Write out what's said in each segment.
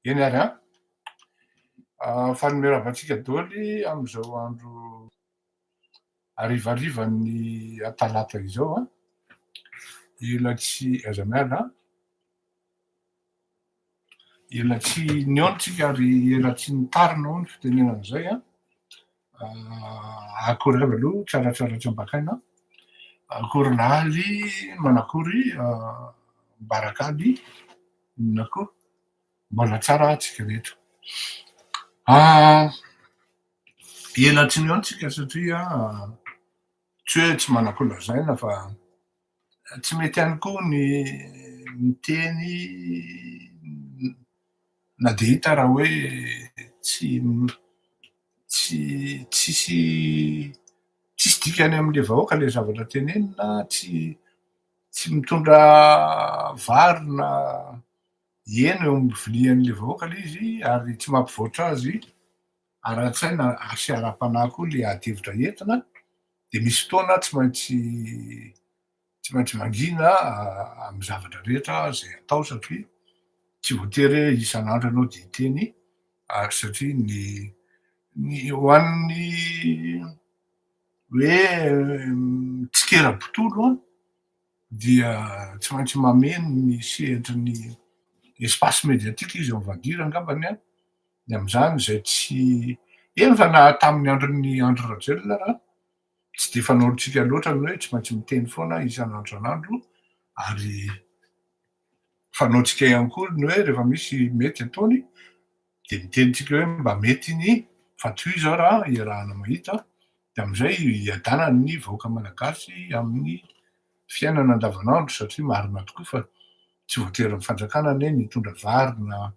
Eny ary an! Faly miarahaba antsika daholo amin'izao andro harivarivan'ny talata izao an! Ela tsy, aza miala an! Ela tsy nihaona tsika ary ela tsy nitarina hoy ny fitenenana izay an! Akory avy aloha, tsaratsara tsy ampakaina. Akory laly, manakory, mbarakaly, inona koa? Mbola tsara tsika rehetra. Ela tsy nihaona tsika satria tsy hoe tsy manan-ko lazaina fa tsy mety ihany koa ny miteny na dia hita ara hoe tsy tsy tsisy tsisy dikany amin'ilay vahoaka ilay zavatra tenenina, tsy tsy mitondra vary na hena eo amin'ny vilian'ilay vahoaka ilay izy ary tsy mampivoatra azy ara-tsaina sy ara-panahy koa ilay ady hevitra entina dia misy fotoana tsy maintsy tsy maintsy mangina amin'ny zavatra rehetra izay atao satria tsy voatery hoe isan'andro ianao dia hiteny ary satria ny ny ho an'ny hoe mitsikera bontolo an dia tsy maintsy mameno ny sehatry ny espace médiatique izy on va dire angambany an, ny amin'izany izay tsy, eny fa na tamin'ny andron'i Andry Rajoelina ara tsy dia fanaontsika loatra ny hoe tsy maintsy miteny foana isan'andro isan'andro ary fanaontsika ihany koa ny hoe rehefa misy mety ataony dia miteny tsika hoe mba mety iny fa tohizo ara iarahana mahita dia amin'izay hiadanan'ny vahoaka malagasy amin'ny fiainana andavanandro satria marina tokoa fa tsy voatery ny fanjakana anie ny hitondra vary na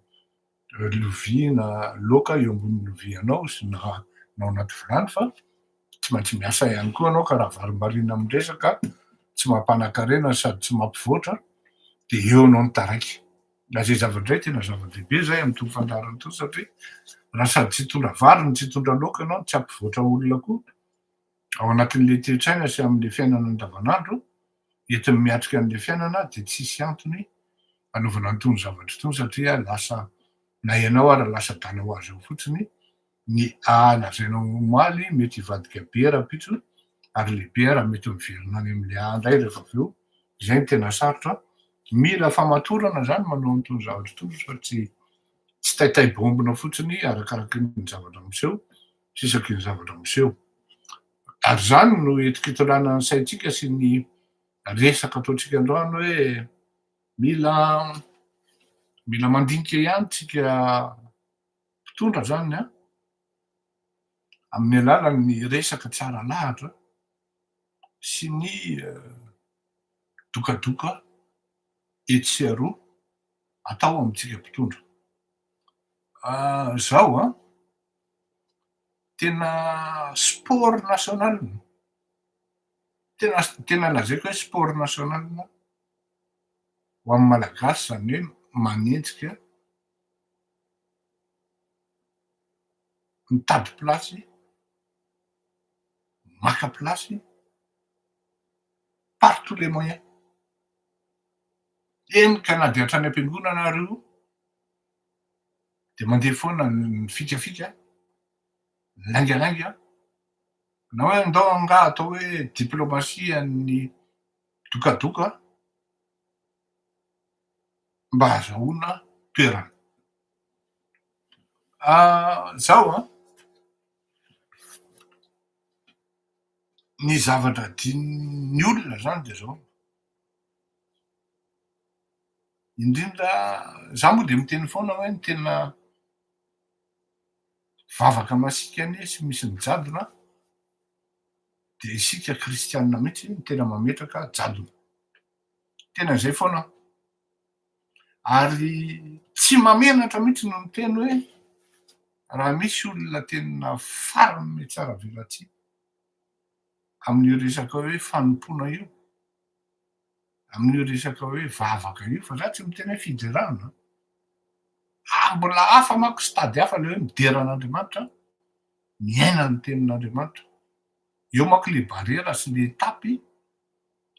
lovia na laoka eo ambonin'ny lovianao sy na ao anaty vilany fa tsy maintsy miasa ihany koa ianao ka raha varimbariana amin'ny resaka tsy mampanan-karena sady tsy mampivoatra dia eo ianao no taraiky. Na izay zavatra izay tena zava-dehibe izay amin'itony fandaharana itony satria raha sady tsy hitondra vary no tsy hitondra laoka ianao no tsy hampivoatra olona koa ao anatin'ilay toe-tsaina sy amin'ilay fiainana andavanandro entiny miatrika an'ilay fiainana dia tsisy antony anaovana an'itony zavatra itony satria lasa na ianao ara lasa adala ho azy ao fotsiny ny A lazainao omaly mety hivadika B rahampitso ary le B ara mety miverina any amin'le A indray rehefa avy eo, izay no tena sarotra, mila famatorana zany manao an'itony zavatra itony fa tsy tsy taitay bombina fotsiny arakaraky ny zavatra miseho sy isaky ny zavatra miseho. Ary izany no entikitondrana ny saintsika sy ny resaka ataontsika androany hoe mila mila mandinika ihany tsika mpitondra zany an, amin'ny alalan'ny resaka tsara lahatra sy ny dokadoka etsy sy aroa atao amintsika mpitondra. Zao an, tena sport national, tena tena lazaiko hoe sport national ho an'ny Malagasy zany hoe manenjika mitady plasy, maka plasy par tous les moyens. Eny ka na dia hatrany am-piangonana ary io dia mandeha foana ny fikafika, ny laingalainga, na hoe andao angaha atao hoe diplomatie an'ny dokadoka mba hahazahoana toerana. Zao an, ny zavatra adinon'ny olona zany de zao, indrindra za moa de miteny foana hoe ny tena vavaka masiaka anie sy misy ny jadona de isika kristianina mihitsy no tena mametraka jadona, tena zay foana aho. Ary tsy mahamenatra mihitsy no miteny hoe raha misy olona tena farany mihatsara velatsihy amin'io resaka hoe fanompoana io, amin'io resaka hoe vavaka io, fa za tsy miteny hoe fiderana an! Ah, mbola hafa manko stade hafa le hoe midera an'Andriamanitra, miaina ny tenin'Andriamanitra. Eo manko le barrière sy le étape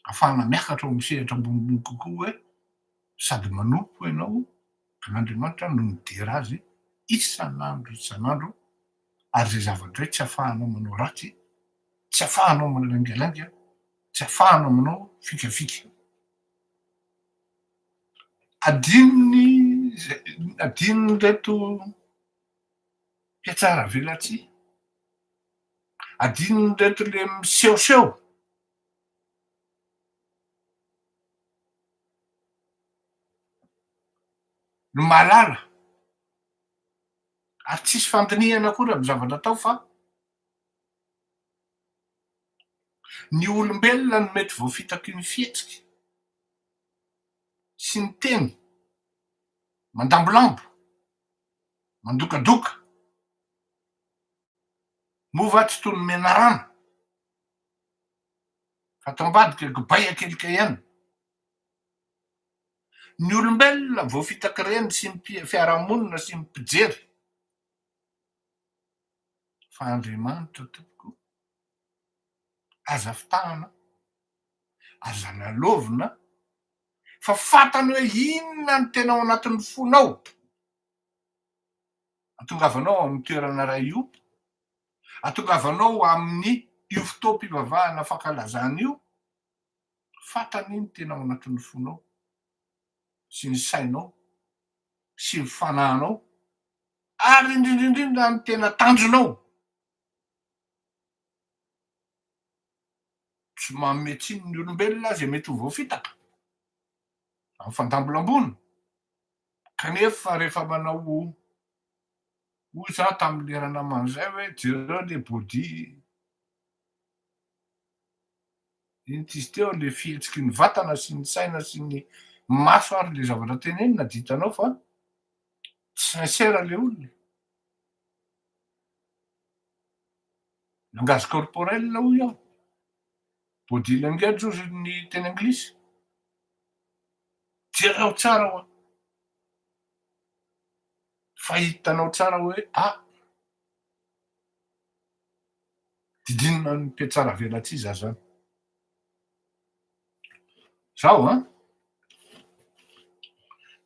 ahafahana miakatra ao amin'ny sehatra ambonimbony kokoa hoe sady manompo ianao an'Andriamanitra no midera azy isan'andro isan'andro ary izay zavatra hoe tsy afahanao manao ratsy, tsy afahanao manaingalainga, tsy afahanao manao fikafika. Adinony adinon'ireto mpiatsara velatsihy, adinon'ireto le misehoseho. No mahalala ary tsisy fandinihana akory amin'ny zavatra atao fa ny olombelona no mety voafitaky ny fihetsika sy ny teny mandambolambo, mandokadoka, moa va tsy toy ny menarana fa ato ambadika kibay akelika ihany. Ny olombelona voafitak'ireny sy ny fiarahamonina sy ny mpijery fa Andriamanitra tompoko aza fitahana, aza lalaovina fa fantany hoe inona ny tena ao anatin'ny fonao. Atongavanao ao amin'ny toerana iray io, atongavanao amin'ny io fotoam-pivavahana fankalazana io, Fantany ny tena ao anatin'ny fonao sy ny sainao sy ny fanahinao ary indrindra indrindra ny tena tanjonao. Tsy manome tsiny ny olombelona izay mety ho voafitaka amin'ny fandambolamboana kanefa rehefa manao hoy za tamin'ny lera namana izay hoe jereo le body Inona izy teo le fihetsiky ny vatana sy ny saina sy ny maso ary le zavatra tenenina de hitanao fa tsy sincère le olona e. Langage corporel hoy aho, body language hozy ny teny anglisy. Jereo tsara hoa fa hitanao tsara hoe ah Didinina ny mpihatsaravelatsihy za zany. Zao an!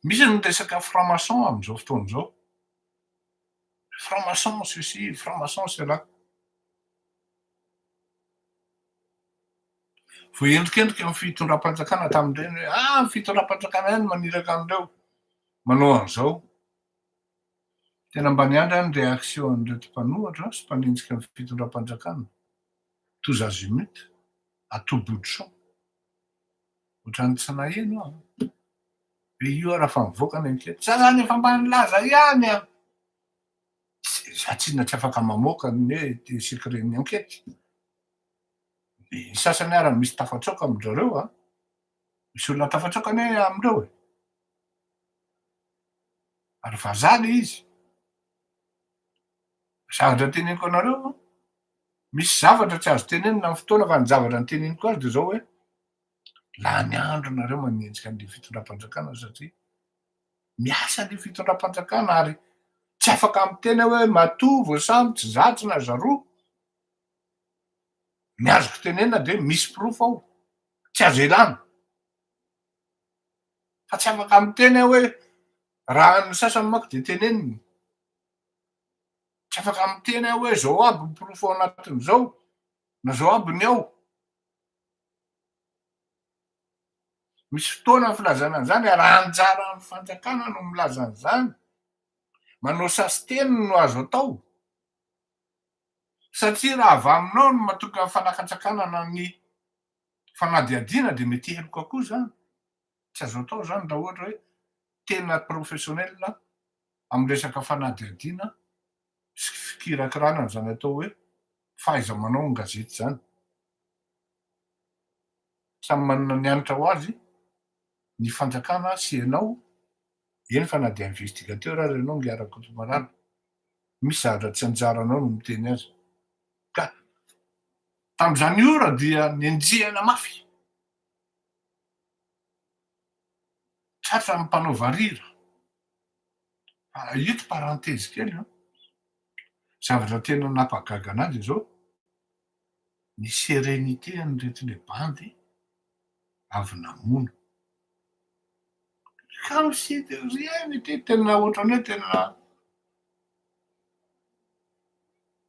Misy ny resaka franc maçon amin'izao fotoana izao. Franc maçon ceci, franc maçon cela. Voaendrikendrika ny fitondram-panjakana tamin'ireny hoe ah ny fitondram-panjakana ihany maniraka an'ireo manao an'izao. Tena mba niandry aho ny réaction an'ireto mpanohatra sy mpanenjika ny fitondram-panjakana, tous azimuts, à tout bout de champ. Ohatran'ny tsy naheno aho an! Hoe io ary efa mivoaka ny enquête. Za zany efa mba nilaza ihany an! Za tsinona tsy afaka mamoaka ny hoe secret-n'ny enquête. Ny sasany ary misy tafatsoaka amin-dry zareo an! Misy olona tafatsoaka anie amin'ireo e! Ary vazaha le izy. Zavatra teneniko anareo, misy zavatra tsy azo tenenina amin'ny fotoana fa ny zavatra noteneniko azy de zao hoe, lany andro nareo manenjika an'le fitondram-panjakana satria miasa le fitondram-panjakana ary tsy afaka miteny aho hoe matoa voasambotra izatsy na zaroa, ny azoko tenenina de misy porofo ao, tsy azo elana. Fa tsy afaka miteny aho hoe raha ny sasany manko dia teneniny. Tsy afaka miteny aho hoe zao aby ny porofo ao anatin'izao na zao aby ny ao. Misy fotoana ny filazana an'izany ary anjaran'ny fanjakana no milaza an'izany. Manao sasiteny no azo atao. Satria raha avy aminao no matoky ny fanakantsakanana ny fanadihadiana dia mety heloka koa izany. Tsy azo atao izany raha ohatra hoe tena professionnel amin'ny resaka fanadihadiana sy fikirakirana an'izany atao hoe fahaiza-manao an-gazety izany. Samy manana ny hanitra ho azy ny fanjakana sy ianao, eny fa na dia investigateur ary ianao Ngiahy Rakotomalala, misy zavatra tsy anjaranao no miteny azy. Ka tamin'izany ora dia nenjehina mafy. Tratran'ny mpanao varira. Ito parenthèse kely an. Zavatra tena nampagaga an'ahy dia izao, ny sérénité an'ireto le bandy avy namono. Comme si de rien n'était, tena ohatran'ny hoe tena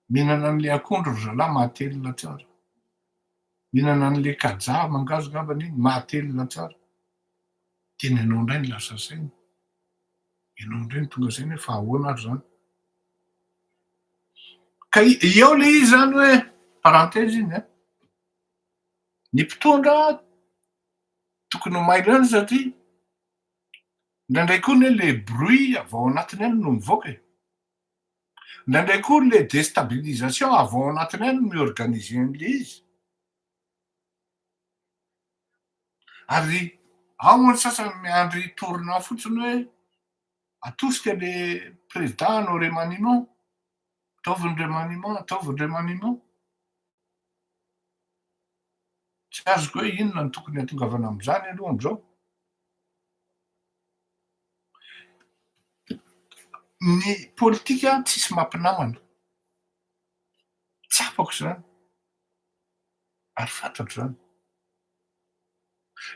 mihinana an'le akondro ry zalahy mahatelina tsara. Mihinana an'le kaja mangahazo angambany iny mahatelina tsara. Tena ianao indray no lasa saina. Ianao indray no tonga saina hoe fa ahoana ary zany. Ka eo le izy zany hoe parenthèse iny an. Ny mpitondra tokony ho mailo ihany satria indraindray koa anie le bruit avy ao anatiny any no mivoaka e. Indraindray koa le déstabilisation avy ao anatiny any no mi-organiser an'le izy. Ary ao moa ny sasany miandry tournant fotsiny hoe atosika le président hanao remaniement, ataovy ny remaniement, ataovy ny remaniement. Tsy azoko hoe inona no tokony hatongavana amin'izany aloha amin'izao. Ny politika tsisy mampinamana. Tsapako izany ary fantatro izany.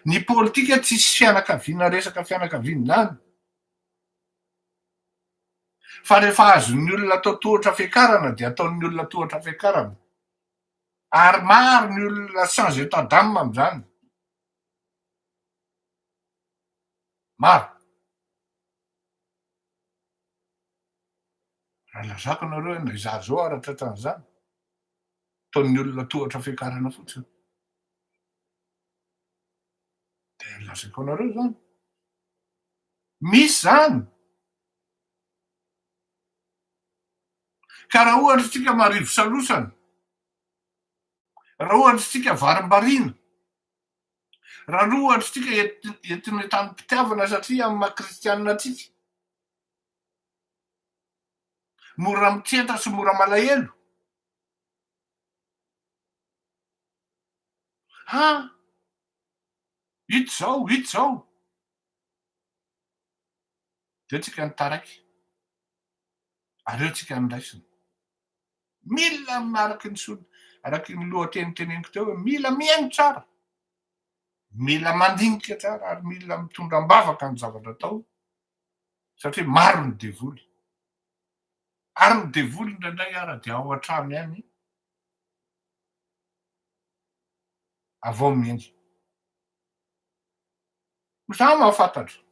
Ny politika tsisy fianakaviana resaka fianakaviana izany. Fa rehefa azon'ny olona atao tohatra fiakarana dia ataon'ny olona tohatra fiakarana. Ary maro ny olona sans état d'âme amin'izany. Maro. Raha lazako nareo hoe na izaho zao ara tratran'izany, ataon'ny olona tohatra fiakarana fotsiny. Dia lazaiko anareo zany. Misy zany. Ka raha ohatra tsika marivo salosana, raha ohatra tsika varimbariana, raha ohatra tsika entina entanim-pitiavana satria amin'ny maha kristianina antsika, mora mitsentra sy mora malahelo, ha, ito zao, ito zao, dia tsika ny taraiky. Ary eo tsika ny raisina. Mila araky ny sol, araky ny lohateny teneniko teo hoe mila mihaino tsara, mila mandinika tsara ary mila mitondra am-bavaka ny zavatra atao satria maro ny devoly. Ary ny devoly indraindray ara dia ao an-trano ihany avy ao miainga. Za mahafantatra.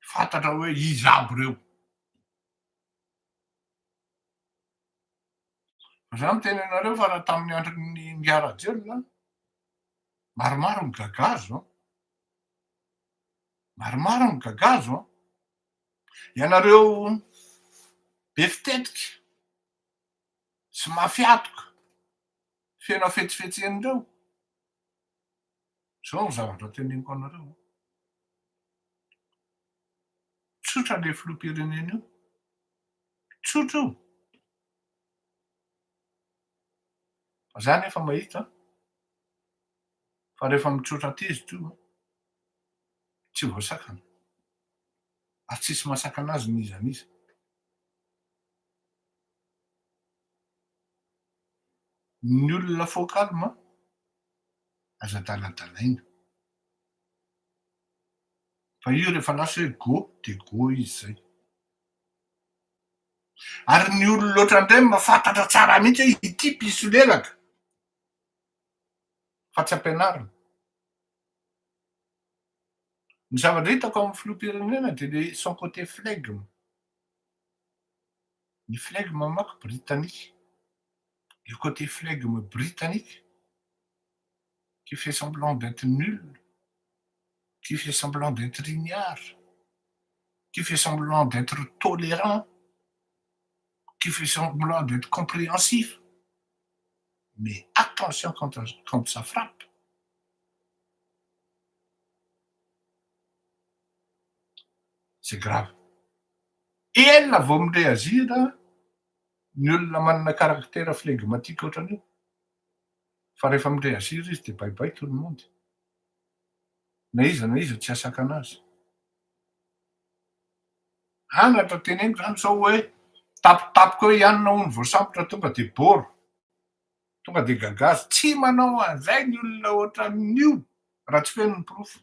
Fantatra hoe iza aby ireo. Fa za miteny anareo fa raha tamin'ny andron'ny Ingahy Rajoelina, maromaro ny gagazo an. Maromaro ny gagazo an. Ianareo be fitetika sy mafy hatoka, feno hafetsifetsen'ireo. Zao ny zavatra teneniko anareo an. Tsotra le filoham-pirenena io. Tsotra io. Fa za nefa mahita fa rehefa mitsotra tezitra io tsy voasakana. Ary tsisy mahasakana azy n'iza n'iza. Ny olona faux calme aza adaladalaina. Fa io rehefa lasa hoe go de go izy zay. Ary ny olona ohatran'ireny mahafantatra tsara mihitsy hoe ity mpisolelaka fa tsy ampianarina. Ny zavatra hitako amin'ny filoham-pirenena dia le son côté flegme. Ny flegme manko britannique. Le côté flegme britannique qui fait semblant d'être nul, qui fait semblant d'être ignare, qui fait semblant d'être tolérant, qui fait semblant d'être compréhensif. Mais attention quand, quand ça frappe. C'est grave. Ela vao mi-réagir ny olona manana caractère flegmatique ohatran'io. Fa rehefa mi-réagir izy dia bye bye tout le monde. Na iza na iza tsy hahasakana azy. Anatra teneniko zany sao hoe tampotampoka eo ianona hono voasambotra tonga dia boro, tonga dia gagazo. Tsy manao an'izay ny olona ohatran'io. Raha tsy feno ny porofo,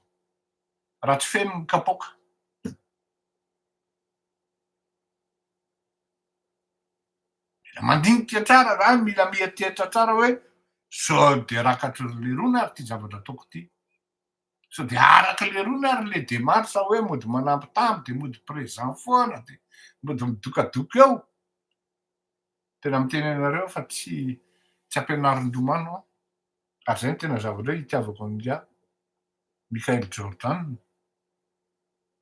raha tsy feno ny kapoaka. Mila mandinika tsara raha mila mieritreritra tsara hoe sao dia rakatry ry lerony ary ity zavatra ataoko ity. Sao dia araka lerony ary le démarche hoe mody manambitamby dia mody présent foana dia mody midokadoka eo. Tena miteny anareo aho fa tsy tsy ampianarin-domano aho. Ary izay no tena zavatra hoe itiavako an'ingahy Michael Jordan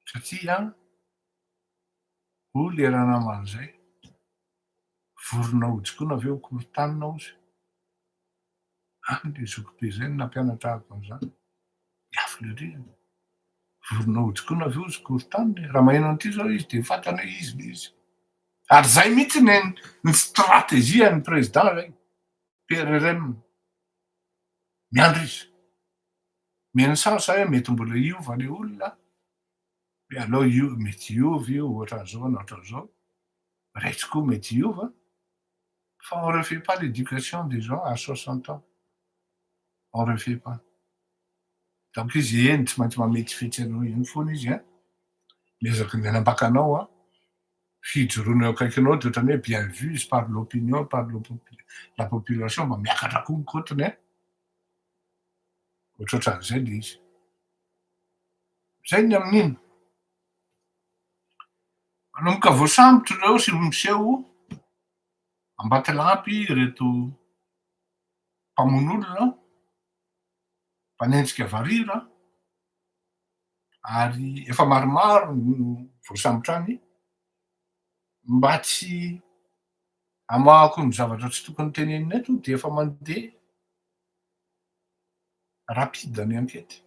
satria hoy le ranamana izay, vorona hojikona ve ho korotanina hozy? Any le zokibe izay no nampianatra ahako an'izany. Miafina ery e! Vorona hojikona ve hozy korotanina e? Raha maheno an'ity izao izy dia fantany hoe izy le izy. Ary izay mihitsy ny ny stratégie an'ny président izay, PRRM. Miandry izy. Mino sarotra hoe mety mbola hiova le olona, hoe aleo io mety hiova io ohatran'izao na ohatran'izao, ratsy koa mety hiova, fa on refait pas l'éducation des gens à 60 ans, on refait pas. Donc izy eny tsy maintsy mametsifetsy anao eny foana izy an, miezaka ny hanambaka anao an, fijoroana eo akaikinao dia ohatran'ny hoe bien vu izy par l'opinion, par la population, mba miakatra koa ny kaotiny an. Ohatrohatran'izay le izy. Zay ny amin'iny. Manomboka voasambotra ireo sy miseho Ambatolampy ireto mpamono olona, mpanenjika varira, ary efa maromaro no voasambotra any, mba tsy Amoahako ny zavatra tsy tokony tenenina eto dia efa mandeha rapide ny enquête.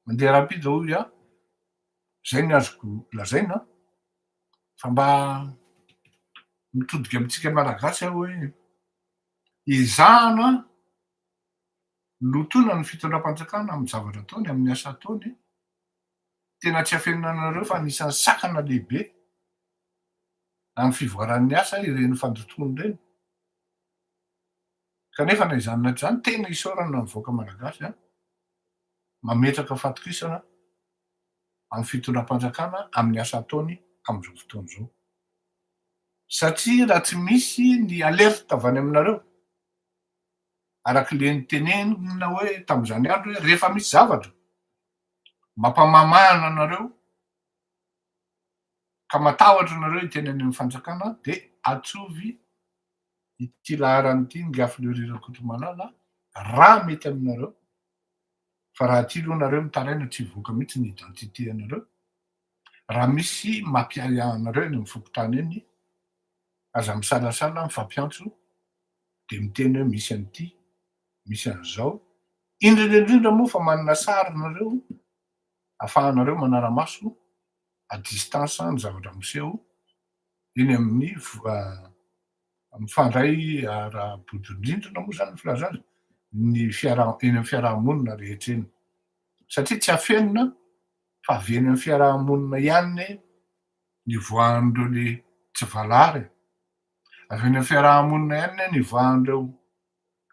Mandeha rapide hoy aho, zay ny azoko lazaina fa mba mitodika amintsika Malagasy aho hoe ezahana lotoina ny fitondram-panjakana amin'ny zavatra ataony, amin'ny asa ataony. Tena tsy afenina anareo fa anisan'ny sakana lehibe amin'ny fivoaran'ny asa ireny fandotoana ireny. Kanefa na izany na tsy izany, tena isaorana ny vahoaka malagasy an, mametraka fatokisana amin'ny fitondram-panjakana amin'ny asa ataony amin'izao fotoana izao. Satria raha tsy misy ny alerte avy any aminareo, araka ilay nitenenina hoe tamin'izany andro hoe rehefa misy zavatra, mampamamahana anareo ka matahotra anareo hiteny any amin'ny fanjakana dia atsovy ity laharana ity Ingahy Fleury Rakotomalala raha mety aminareo fa raha aty aloha nareo mitaraina tsy hivoaka mihitsy ny identité anareo raha misy mampiahiahy anareo eny amin'ny fokontany eny aza misalasala mifampiantso dia miteny hoe misy an'ity misy an'izao, indrindra indrindra moa fa manana sary nareo afahanareo manara-maso à distance ny zavatra miseho eny amin'ny mifandray ara-bodondrindrina moa zany ny filaza azy, ny fiaraha- eny amin'ny fiaraha-monina rehetra eny, satria tsy afenina fa avy eny amin'ny fiaraha-monina ihany ne nivoahan'ireo le tsy valahara e, avy eny amin'ny fiaraha-monina ihany ne nivoahan'ireo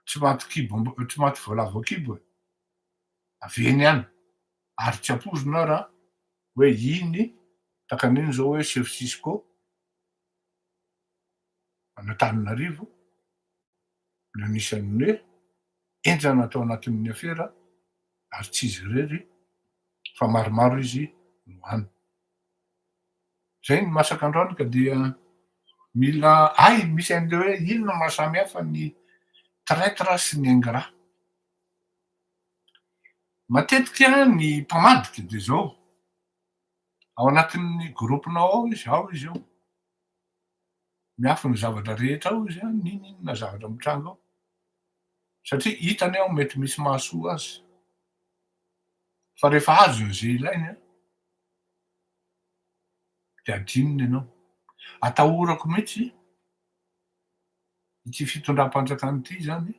tsy maty kibo tsy maty voalavo an-kibo e! Avy eny ihany. Ary tsy ampoizina ara hoe iny takan'iny zao hoe chef cisco an'Antananarivo no anisan'ny hoe henjana tao anatin'ny afera ary tsy izy irery fa maromaro izy no any. Zay ny masaka androany ka dia mila hay misy an'le hoe inona maha samy hafa ny traitre sy ny ingrat. Matetika ny mpamadika dia zao, ao anatin'ny groupe-nao ao izy, ao izy ao, miafy ny zavatra rehetra ao izy an, n'inon'inona zavatra mitranga ao, satria hitany ao mety misy mahasoa azy, fa rehefa azony ze ilainy an, dia adinony ianao. Atahorako mihitsy ity fitondram-panjakana ity izany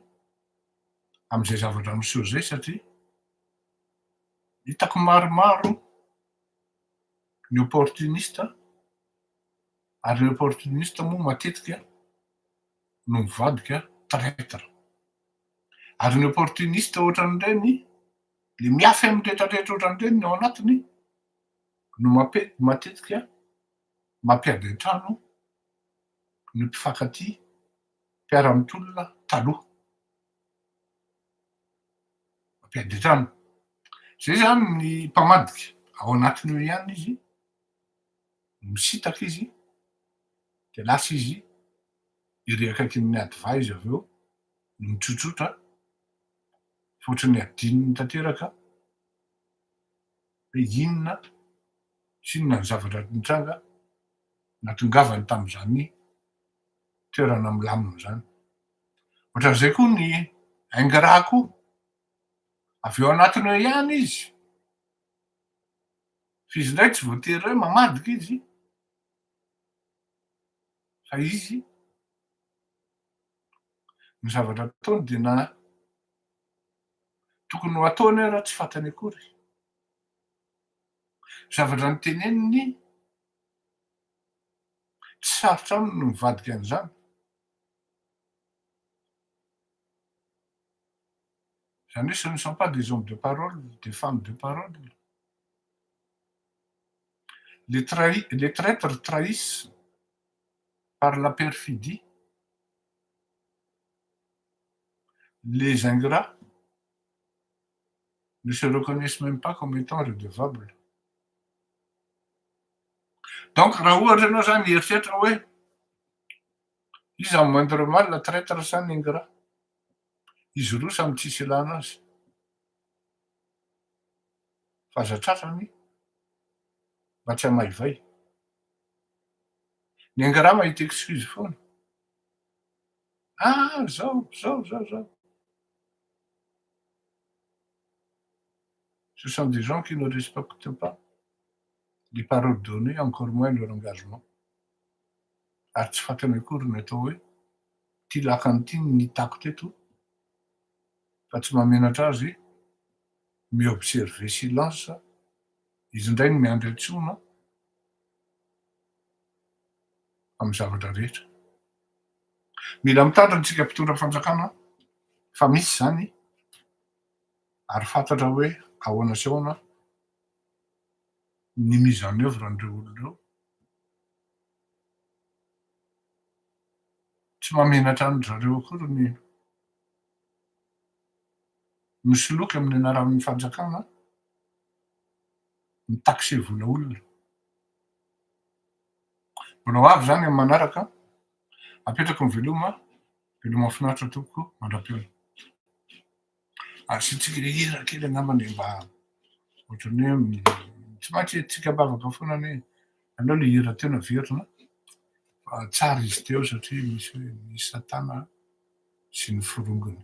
amin'izay zavatra miseho izay satria hitako maromaro ny opportuniste ary ny opportuniste moa matetika no mivadika traitre. Ary ny opportuniste ohatran'ireny, le miafy amin'ny rehetrarehetra ohatran'ireny ny ao anatiny no mampe- matetika mampiady an-trano ny mpifankatia mpiara-mitolona taloha. Mampiady an-trano. Zay zany ny mpamadika, ao anatiny eo ihany izy, misintaka izy, de lasa izy ery akaikin'ny ady izy avy eo no mitsotsotra fa ohatran'ny adinony tanteraka hoe inona sy inona ny zavatra nitranga nahatongavany tamin'izany toerana milamina izany. Ohatran'izay koa ny ingrat koa, avy eo anatiny eo ihany izy, fa izy indray tsy voatery hoe mamadika izy fa izy ny zavatra ataony dia na tokony ho ataony ara tsy fantany akory. Zavatra noteneniny tsy sarotra aminy no mivadika an'izany. Izany hoe ce ne sont pas des hommes de parole, des femmes de parole. Les trahi- les traîtres trahissent par la perfidie. Les ingrats ne se reconnaissent même pas comme étant redevables. Donc raha ohatra ianao zany mieritreritra hoe iza ny moindre mal, traître sa ny ingrat? Izy roa samy tsisy ilana azy. Fa aza tratrany mba tsy hamaivay. Ny ingrat mahita excuse foana. Ah zao, zao, zao, zao. Ce sont des gens qui ne respectent pas les paroles données, encore moins leur engagement. Ary tsy fantany akory ny atao hoe ty lakany ity no nitako teto fa tsy mahamenatra azy mi-observer silence izy indray no miandry antsona amin'ny zavatra rehetra. Mila mitandrina tsika mpitondra fanjakana fa misy zany ary fantatra hoe ahoana sy ahoana ny mise en œuvre an'ireo olona ireo. Tsy mahamenatra an-dry zareo akory ny misoloky amin'ny anaran'ny fanjakana mitaxe vola olona. Mbola ho avy zany amin'ny manaraka, apetrako ny veloma, veloma mahafinaritra tompoko mandra-pihaona. Asiantsika hira kely angambany mba ohatran'ny hoe tsy maintsy entintsika am-bavaka foana anie. Aleo le hira teo naverina fa tsara izy teo satria misy hoe misy satana sy ny forongony.